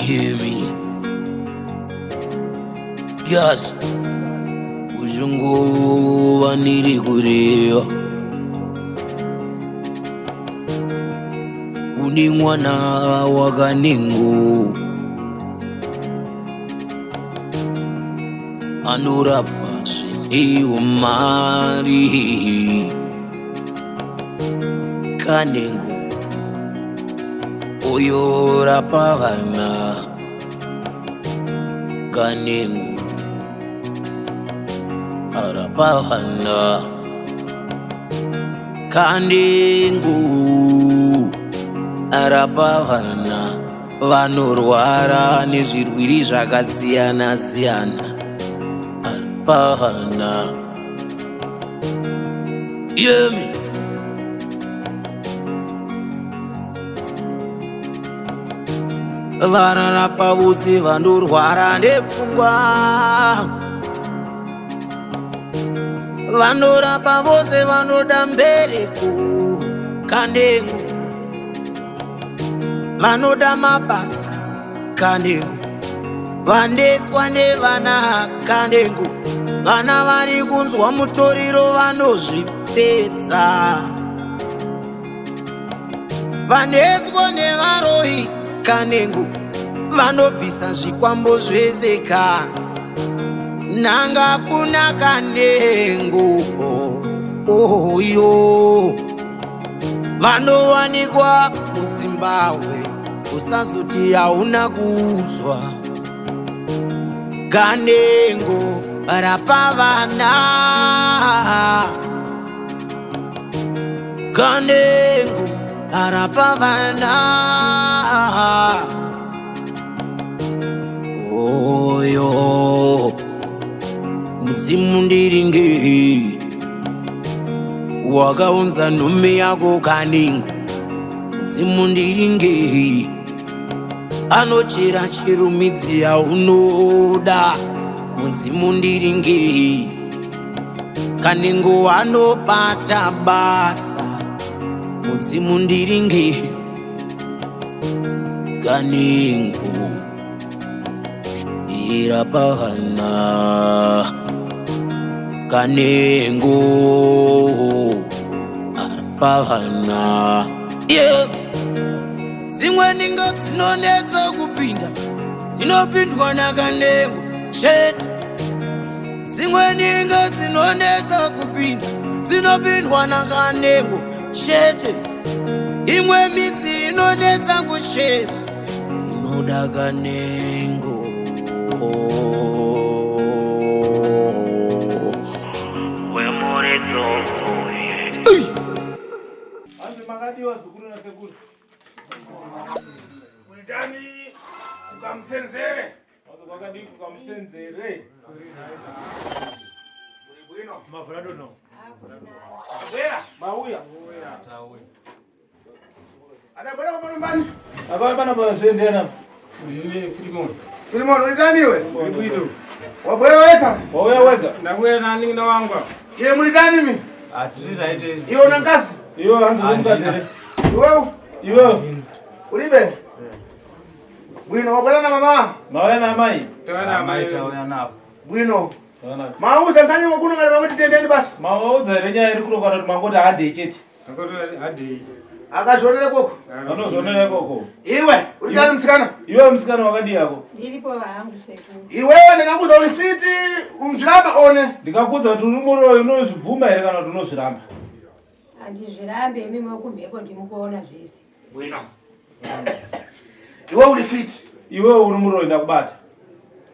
Hear me. Yes. Uzunguva ndiri kureva. Une mwana wakanengo. Anorapa zvine umari. Kanengo. Uyo rapa vana. Kanengo. Arapa vana. Kanengo. Arapa vana. Vanorwara nezvirwiri zvakasiyana siyana. Arapa vana. Yemi. Vararapa vose vanorwara nepfungwa. Vanorapa vose vanoda mbereko kanengo. Vanoda mabasa kanengo. Vandeswa nevana kanengo. Vana vari kunzwa mutoriro vanozvipedza. Vaneswa nevaroyi kanengo. Vanobvisa zvikwambo zvese ka. Nanga kuna kanengo. Oyo. Vanowanikwa muZimbabwe usazoti hauna kuzwa. Kanengo rapa vana. Kanengo rapa vana. Oyo mudzimu ndiringe wakaunza nhume yako kanengo mudzimu ndiringe anochera chirumidzi yaunoda mudzimu ndiringe kanengo anobata basa mudzimu ndiringe kanengo irapahana kanengo arapahana yeah. Dzimwe ninga dzinonetsa kupinda dzinopindwa nakanengo chete. Dzimwe ninga dzinonetsa kupinda dzinopindwa nakanengo chete. Imwe midzi inonetsa kuchera inoda kanengo. Wemuridzo. Hanzi makadiwa zukuru nasekuru. Kuitani kukamutsenzere. Wakadii kukamutsenzere. Kuri bwino. Mavhura dono. Abwera. Mauya. Adabwera kwa mbani? Apa pana pa zvendera. Ndine Filimon. Filimon ulitani iwe? Ndibwino. Wabwera weka? Wauya wega. Ndabwera nanin'ina wangu apa. Iye mulitani mi? Hatiri right. Iwe una ngazi? Iwe hanzi mukadzi here? Iwe Iwe ulibe? Bwino wabwera na mama? mauya naamai. Tauya na amai. Tauya navo. Bwino. Mauza ngani wakuno ngale mangoti tendeni basi. Mawaudza here nyaya iri kurokana kuti mangoti handei chete. Takoti hadei. Akazvionera koko. Vanozvionera ikoko. Iwe ulitani mtsikana? Iwe musikana wakadii yako? Ndiripo hangu sekuru. Iwewe ndingakuza uri fiti unzviramba one. Ndikakuudza kuti uri muroyi unozvibvuma here kana kuti unozviramba? Handizvirambe imi mokumheko ndimukuona zvese. Bwino. Iwe uri fiti. Iwe uri muroyi ndakubata.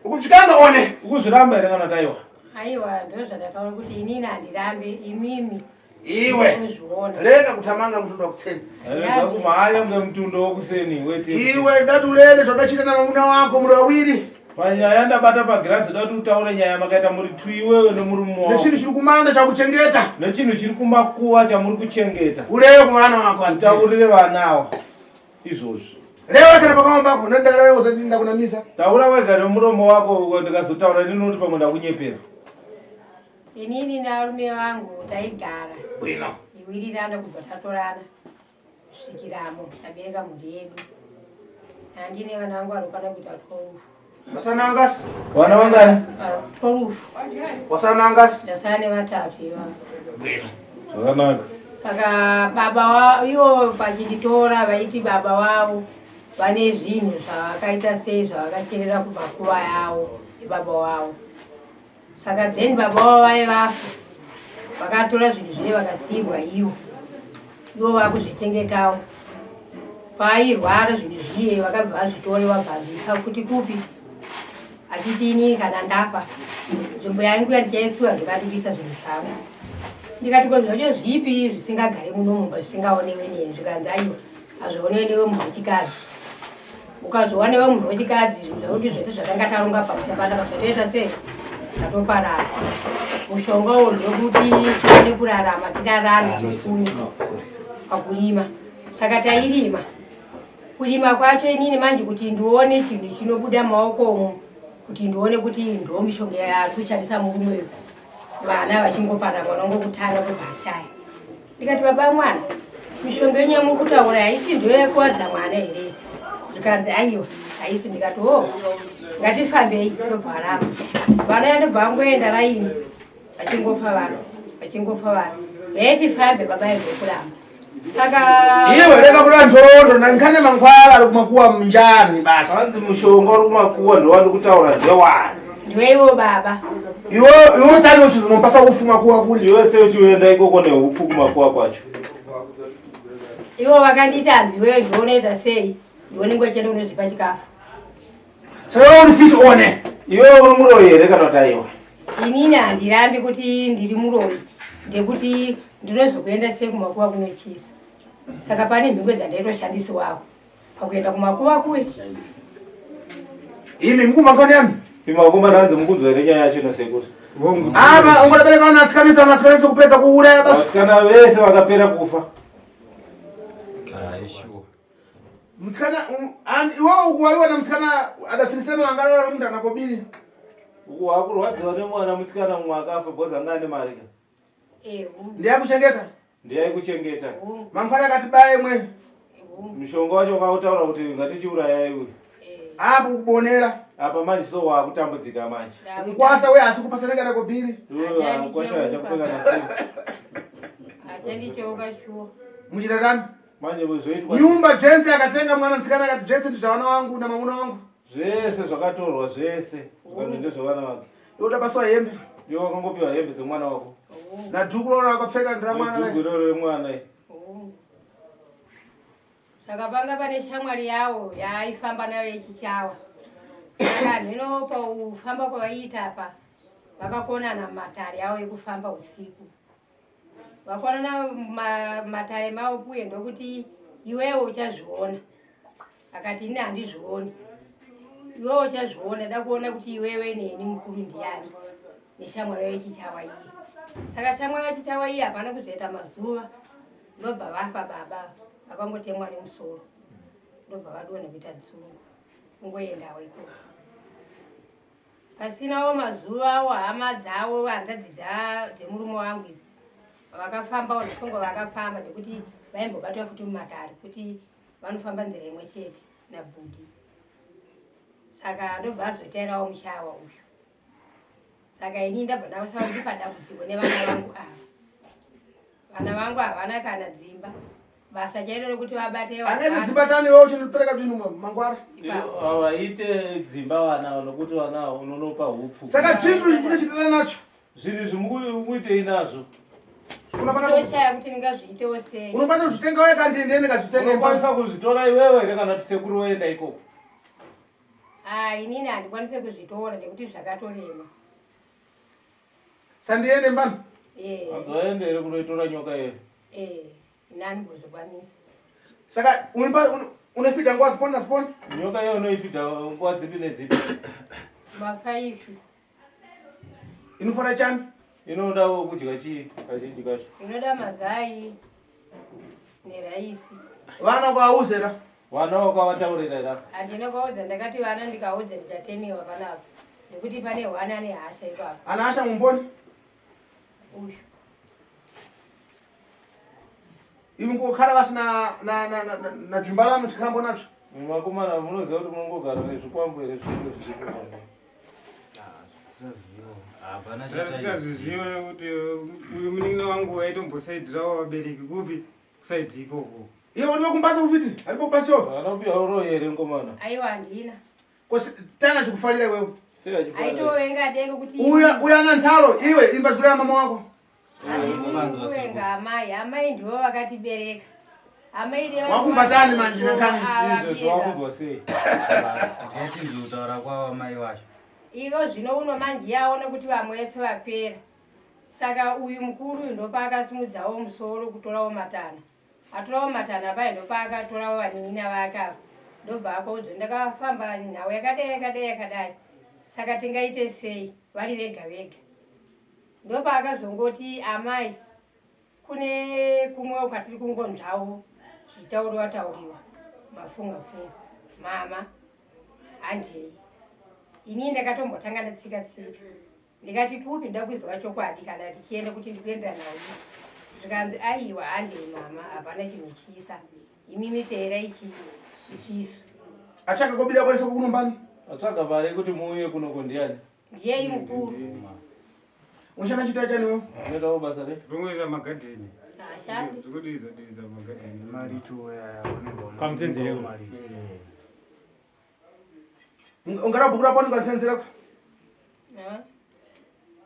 Ukuzvikanga one. Ukuzviramba here kana kuti aiwa? Aiwa ndozvandataura kuti inini handirambe imimi. Iwe. Kuzviona. Rega kutamanga mutundo wakuseni. Rega kumhanya kunge mutundo wokuseni wete. Iwe ndati ulele zvakachita namamuna wako muri wawiri. Panyaya ndabata pagirazi da kuti utaure nyaya makaita muri tu iwewe nomurume wako. Nechinhu chiri kumanda chakuchengeta. Nechinhu chiri kumakuva chamuri kuchengeta. Ulewe kuvana wako hanzi. Taurire vana awa izvozvi. Rewa kana pakama pako ndandarawe uzati ndakunamisa. Taura wega nemuromo wako ndikazotaura inini unoti pamwe ndakunyepera. Inini narume vangu taigara. Bwino. Iwirirana kubva tatorana. Kusvikiramo tabereka mhuri yedu. Handine vana vangu vanokwana kuita 12. Vasanangasi. Vana vangani? 12. Wasanangasi. Ndasara nevatatu ivavo. Bwino. Zvakanaka. Saka baba wa ivo vachinditora vaiti baba wavo vane zvinhu zvavakaita sei zvavakacherera kumakuva yavo ebaba wavo. Saka then baba wavo vaive vafa vakatora zvinhu zviye vakasiirwa ivo ivo vakuzvichengetawo. Paairwara zvinhu zviye vakabva vazvitora vabva zviisa kuti kupi achiti inini kana ndafa nzvimbo yangu yandichaitsuwa ndovandikuisa zvinhu zvangu. Ndikati ko zvacho zvipi zvisingagare muno mumba zvisingaonewe neni zvikanzi aiwa hazvionewe newe munhu wechikadzi. Ukazowa newe munhu wechikadzi zvinhu zvako ndizvo zvese zvatanga taronga pamusha panapa zvatoita sei zvatoparara. Mushonga uwu ndewekuti tione kurarama tirarame tipfume pakurima. Saka tairima kurima kwacho inini manje kuti ndione chinhu chinobuda mumaoko umu kuti ndione kuti ndo mishonga yakushandisa murume uyu vana vachingopara mwana ongokutanga kubva ashaya. Ndikati baba mwana mishonga yenyu yamuri kutaura haisi ndiyo yekuwadza mwana here? Zvikanzi aiwa haisi. Ndikati o oh, ngatifambei ndobva aramba vana yandobva angoenda raini vachingofa vana vachingofa vana vaitifambe baba yandokuramba saka iwe rega kuda ndondo nankane mankwala ari kumakuwa njani basi hanzi mushonga uri kumakuwa ndowandi kutaura ndewani ndiweiwo baba iwe iwe tani uchizonopasa upfu makuwa kuri iwe sei uchienda ikoko neupfu kumakuwa kwacho ivo vakanditi hanzi iwewe ndionoita sei ndionenge uchienda kunozvipa chikafu saka uri fit one iwe uri muroyi here kana kuti aiwa inini handirambi kuti ndiri muroyi ndekuti ndinozokuenda sei kumakuva kunochisa saka pane mhiko dzandaitoshandisiwawo pakuenda kumakuva kuye imi mukumangani yami imakomana hanzi mukunzwa here nyaya yacho nasekuru ava ungodabereka vanatsikanisa vanatsikanisa kupedza kuuraya basi vasikana vese vakapera kufa Mtsikana iwewe ukuwaiwa na mtsikana adafirisema mangalala ari munhu anakobiri. Uku wakurwadziwa nemwana musikana mumwe akafa because anga ane mari ka. Ndiye akuchengeta? Ndiye aikuchengeta. Mangwana akati baye mwe. Mushonga wacho wakautaura kuti ngatichiurayai uyu. Apo kubonera. Apa manje so wakutambudzika manje. Mkwasa we asi kupasana kana kobiri. Iwewe mkwasha achakupa kana sei. Achandicheuka shuwa. Muchiratani? Manje zvoitwa nyumba Jensi akatenga mwana mtsikana akati Jensi ndizvavana wangu na mwamuna wangu. Zvese zvakatorwa zvese zvikanzi ndezvevana vake. Yoda paswa hembe. Iwe wakangopiwa hembe dzemwana wako. Na dhuku roro akapfeka ndira mwana. Dhuku roro remwana. Saka panga pane shamwari yawo yaaifamba nayo yechichawa. Saka mhino paufamba kwavaiita apa vakakonana matare awo ekufamba usiku. Vakonana matare mavo puye ndokuti iwewe uchazviona. Akati ini handizvioni. Iwewe uchazviona da kuona kuti iwewe neni mukuru ndiyani neshamwari yayo yechichawa iye. Saka shamwari yechichawa iye hapana kuzoita mazuva ndobva vafa baba vakangotemwa nemusoro ndobva vadonha kuita dzungu kungoendawo ikoko. Pasinawo mazuva awo hama dzavo hanzvadzi dzemurume wangu idzi vakafambawo ndifunga vakafamba nekuti vaimbobatwa futi mumatare kuti vanofamba nzira imwe chete nabhudhi saka ndobva azotairawo mushawa uyu saka ini ndabva ndasava ndiri padambudziko nevana vangu ava vana vangu havana kana dzimba basa chairo rekuti vabate Angaite dzimba tani iwewe uchindopereka zvinhu mangwara. Havaite dzimba vana nokuti vana unonopa hupfu. Saka chindu ichi kune chitana nacho. Zvinhu izvi mukuitei nazvo? Ndoshaya kuti ndingazviitewo sei. Unokwanisa kuzvitenga wega ndiende ndikazvitenga. Unokwanisa kuzvitora iwewe here kana kuti sekuru woenda ikoko? Ah, inini handikwanise kuzvitora nekuti zvakatorema. Sandiende mbani? Eh. Hanzi here kunoitora nyoka iyo? Eh, nani kuzvikwanisa. Saka unipa unefida nguva spawn na spawn? Nyoka iyo unoifida nguva dzipi nedzipi? Mafaifi. Inofana chani? Inoda kudya chii kazhinji kacho? Inoda mazai neraisi. Vana kwauzera? Vana wakavataurira here? Handina kuvaudza ndakati vana ndikaudza ndichatemewa panapa nekuti pane hwana ane hasha ipapo. Ana hasha mumboni? Uyu. Imi kukhala vasina na na na na dzvimba lanu chikhalambo natsvo. Vakomana munoziva kuti munongogara nezvikwambo here zvinenge zvichipo Tasingazvizive kuti uyu munin'ina wangu waitombosaidhirawo vabereki kupi kusaidhi ikoko. Iye uri wekumbasa kufiti? Aripo kubasa iwe? Anopiwa uroyi here ngomana? Aiwa handina. Kosi tana chikufarira iwewe. Sei achifarira? Aitovenga deko kuti Uya uya nanzalo iwe imba zvikura mama wako. Kuvenga amai, amai ndivo vakatibereka. Amai ndivo Wakumbatani manje nankani? Izvo zvawakunzwa sei? Ngatinzwe kutaura kwavo amai vacho. Iko zvino uno manje yaona kuti vamwe vese vapera. Saka uyu mukuru uyu ndopaakasimudzawo musoro kutorawo matana. Atorawo matana paye ndopaakatorawo vanin'ina vake ava. Ndobva akaudzwa ndakafamba nhau yakadai yakadai yakadai. Saka tingaite sei vari vega vega. Ndopaakazongoti amai kune kumwe kwatiri kungonzwawo zvitauriwa tauriwa mafunga funga mama handei ini ndakatombotanga ndatsika tsika ndikati kupi ndakuizwa chokwadi kana tichienda kuti ndikuendera nawo zvikanzi aiwa handei mama hapana chinotyisa imimi teerai chisisu Atsvaka kobida kweresa kunombani. Atsvaga mari yekuti muuye kunoko ndiani? Ndiyeyi mukuru. Unoshanda chita chani wewe? Unoitawo basa rei? Ringoita magadheni. Ashandi. Zvikudiridza diridza magadheni. Kwamutsendereko. Ungara bhuku raponi kwamutsendereko. Ah.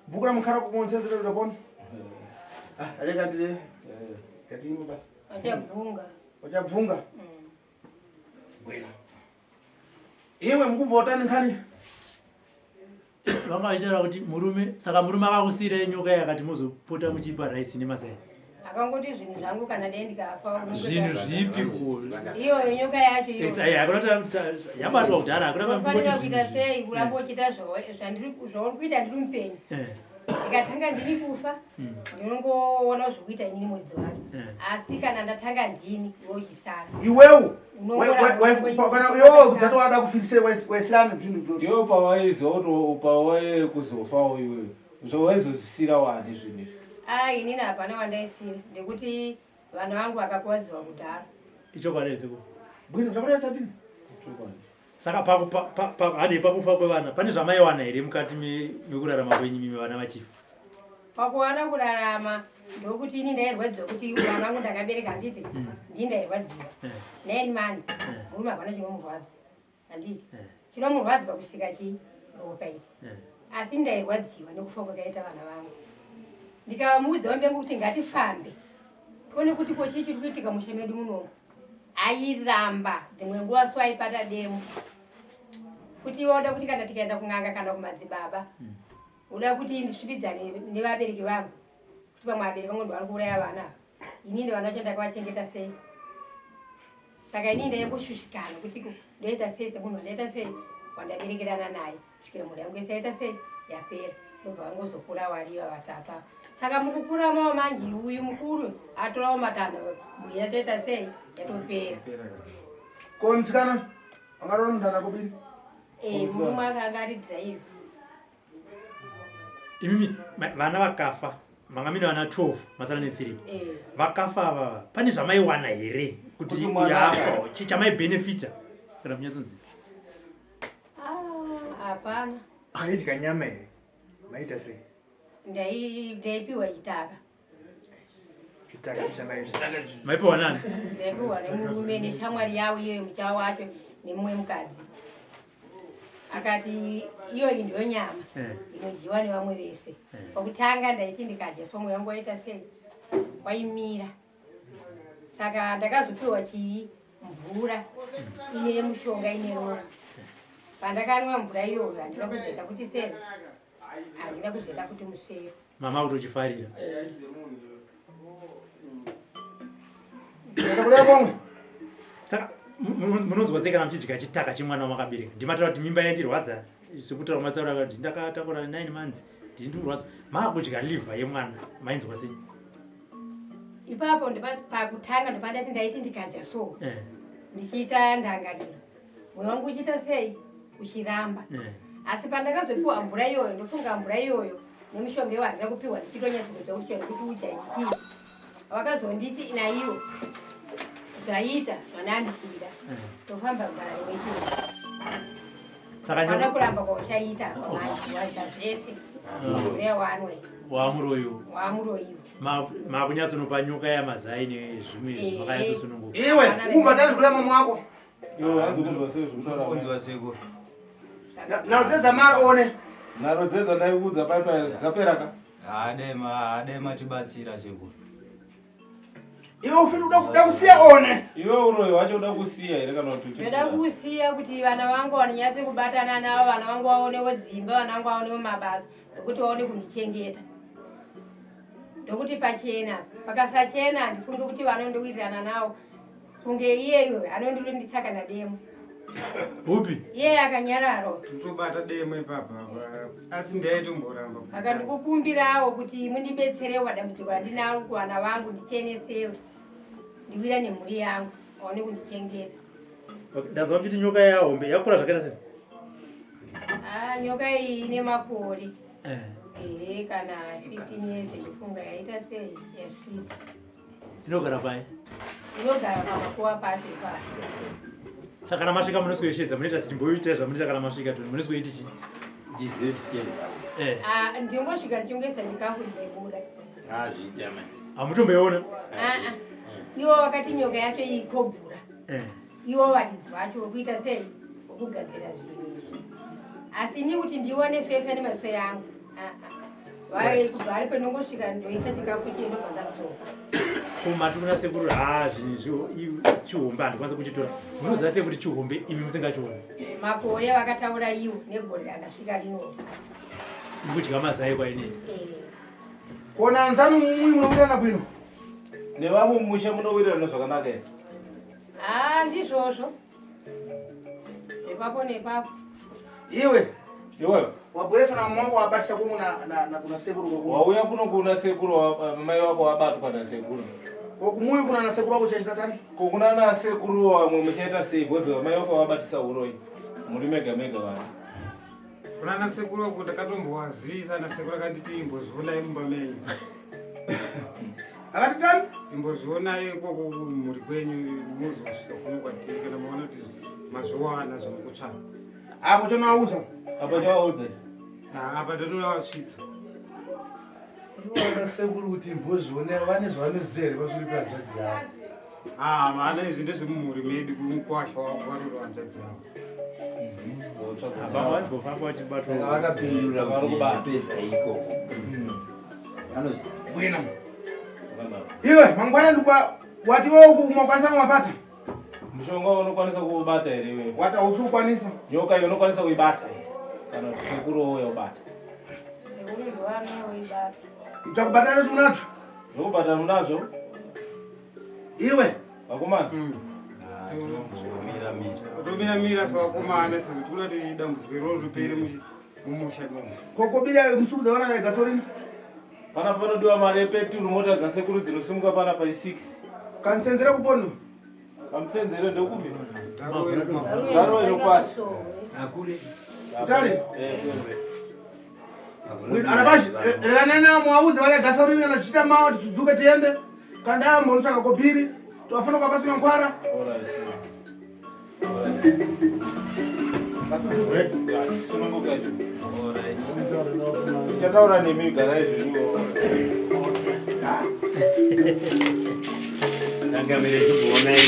Bhuku ramukhara kumutsendereko raponi. Ah, rega ndire. Katimbo basi. Achabvunga. Uchabvunga. Iwe mukubvota nkhani. Vanga vachitaura kuti murume saka murume akakusiirai nyoka yakati muzopota muchipa rice nemasai. Akangoti zvinhu zvangu kana dai ndikafa Zvinhu zvipi ko? Iyoyo nyoka yacho iyoyo. Ai hakuna yabatwa kudhara hakuna Unofanira kuita sei kuramba uchiita zvauri kuita ndiri mupenyu. Ndikatanga ndini kufa ndinongoona zvokuita inini muridzi wacho. Asi kana ndatanga ndini iwe uchisara. Iwewe Unongoramba kana iwewe kuzati wada kufirisira waisirana zvinhu izvozvo. Ndiwe pawaiziva kuti pawaiye kuzofawo iwewe. Zvawaizozvisira wani zvinhu izvi. Ah, inini hapana wandaisira ndekuti vanhu vangu vakakuwadziwa kudhara. Ichokwadi here sekuru? Bwino zvakuda chadini? Chokwadi. Saka hadi pakufa kwevana pane zvamaiwana here mukati mekurarama kwenyu mimi vana vachifa? Pakuwana kurarama ndokuti ini ndairwadziwa kuti vana vangu ndakabereka handiti ndini ndairwadziwa. 9 months murume hapana chinomurwadza handiti chinomurwadza pakusika chii ropa iri. Asi ndairwadziwa nekufa kwakaita vana vangu. Ndikamuudza wambengu kuti ngatifambe tione kuti ko chii chiri kuitika musha medu munomu. Airamba dzimwe nguva so aipata demo kuti iwe uda kuti kana tikaenda kun'anga kana kumadzibaba uda kuti ndisvibidzane nevabereki vangu kuti vamwe vabereki vangu ndivari kuuraya vana ava inini vana vacho ndakavachengeta sei saka inini ndaingoshushikana kuti ndoita sei semunhu wandaita sei wandaberekerana naye svikira mhuri yangu yese yaita sei yapera ndobva vangozokura wariva vatatu ava saka mukukura mavo manje uyu mukuru atorawo matanho mhuri yatoita sei yatopera Ko mtsikana angaroora mntana kubiri. Eh, murume akanga ari dhiraivha Imimi vana vakafa manga mine vana 12 masara ne 3. Vakafa ava pane zvamaiwana here kuti Kuti mwana uyu afa chamaibenefita kana kunyatsonzisa? Ah, hapana. Maidya nyama here? Maita sei? Ndaipiwa chitaka. Chitaka chamaita. Maipiwa nani? Ndaipiwa nemurume neshamwari yavo iyoyo muchawa wacho nemumwe mukadzi. Akati iyoyi ndiyo nyama inodyiwa nevamwe vese. Pakutanga ndaiti ndikadya so mwoyo wangu waita sei? Waimira. Saka ndakazopiwa chii? Mvura ine mushonga ine ropa. Pandakanwa mvura iyoyo handina kuzoita kuti sei? Handina kuzoita kuti musero. Mama kutochifarira. Ndakakuda komwe. Saka munonzwa sei kana muchidya chitaka chemwana wamakabereka? Ndimataura kuti mimba yandirwadza sekutaura matsaura kuti ndakatakura 9 months ndindirwadza. Maakudya liver yemwana mainzwa sei? Ipapo pakutanga ndopandati ndaiti ndikadya so ndichiita ndangariro mwoyo wangu uchiita sei uchiramba. Asi pandakazopiwa mvura iyoyo ndofunga mvura iyoyo nemishonga iyoyo handina kupiwa ndichitonyatsokuziva kuti chero kuti udya ichii. Vakazonditi naiwo Zvaita zvanandisida. Tofamba kugara newe chete. Saka Pana kuramba kwauchaita apa manje waita zvese. Uya wanwe. Wamuroyiwo. Wamuroyiwo. Makunyatsonopa nyoka yamazai nezvimwe Eh. zvakanyatsosununguka. Iwe, umbatana kula mama wako. Iwe hanzi kunzwa sei zvekutaura. Kunzwa sekuru. Nharo dzedza mari one. Nharo dzedza ndaikuudza pai pai dzapera ka. Haa dai matibatsira sekuru. Iwe ufini uda kusiya one. Iwe uroyi wacho uda kusiya here kana kuti Ndoda kusiya kuti vana vangu vanonyatse kubatana navo, vana vangu vaonewo dzimba, vana vangu vaonewo mabasa, ndokuti vaone kundichengeta. Ndokuti pachena, pakasachena handifungi kuti vanondiwirirana navo. Kunge iyeyo anondirindisa kana demo. Upi? Iye akanyararo. Totobata demo ipapa apa. Asi ndaitomboramba. Saka ndikukumbirawo kuti mundibetserewo padambudziko randinaro kuvana vangu, ndichenesewe, ndiwira nemhuri yangu, vaone kundichengeta. Okay, ndanzwa muchiti nyoka yahombe yakura zvakaita sei? Ah, nyoka iyi ine makore. Eh. Ehe, kana 15 years ndifunga yaita sei yasvika. Inogara pai? Inogara pamakuva pacho ipapo. Saka kana masvika munosweshedza munoita simboita zvamunoita kana masvika to munosweiti chii? Eh. Ah, ndingosvika ndichingoisa chikafu ndichibuda. Hamutomboiona? Ah, ah. Iwo wakati nyoka yacho ikobhura. Iwo varidzi vacho vokuita sei vokugadzira zvinhu izvi. Asi ini kuti ndione fefe nemaziso yangu. Ah, ah. Vai kubva ari pendongosvika ndoisa chikafu chendobva ndadzoka. Kumati kuna sekuru ha zvinhu izvi chihombe handikwanisa kuchitora. Munoziva sei kuti chihombe imi musingachioni? Makore vakataura iwo negore randasvika rinori. Mukudya mazai kwainini. Eh. Kona anzani mumwe munowirirana bwino. Nevamwe mumusha munowirirana zvakanaka here? Ah, ndizvozvo. Nepapo nepapo. Iwe. Iwe. Wabweresa na mama wako wabatisa kuno na kuna sekuru kwa. Wauya kuno kuna sekuru mai wako wabatwa na sekuru. Kwa kumuyu kuna na sekuru wako chachita tani? Ko kuna na sekuru wamwe muchaita sei because mai wako wabatisa uroyi. Muri mega mega vanhu. Kuna na sekuru wako ndakatombowazivisa na sekuru akanditi imbozvionai mumba menyu. Akati tani? Imbozvionai ikoko kumhuri kwenyu muzosvika kuno kwatiri kana maona kuti mazviwana zvamukutsvaka. Apo chonauza. Apo chawauza. Ah, apa tonovasvitsa. Iwana sekuru kuti imbozvione vane zvavanoziva here pasuri pehanzvadzi yavo. Ah, vana izvi ndezvemumhuri medu kumukwasha wako varori hanzvadzi yavo. Vamwe vaimbofamba vachibatwa. Saka vakapindura Vari kuti pedza ikoko. Bwino. Iwe mangwana ndikwa wati wewe umakwanisa kumapata. Mushonga unokwanisa kuubata here iwewe? Wati hausi kukwanisa. Nyoka iyo unokwanisa kuibata here? Kana kuti sekuru ouya ubata. Sekuru ndovanoibata. Muchakubatana zvimunazvo. Zvokubata munazvo? Iwe. Vakomana. Mira mira. Kutomira mira sevakomana sezvo tikuda kuti dambudziko iroro ripere mumusha imomo. Kokobira musubudza vana gasorini. Panapa panodiwa mari yepeturu mota dzasekuru dzinosimuka panapa i6. Kamusenzera kupono. Kamusenzere ndekupi? Darwin. Darwin kwasi. Akure. Utale. Eh. Anabashi, revanana mwauze vana gasorini kana tichita mawo tisudzuke tiende. Kanda mbonotsvaka kopiri. Tofana kwapasi mankwara. Alright. Alright. Sununguka icho. Tichataura nemi garai zvenyu. Changamire chimboona ini.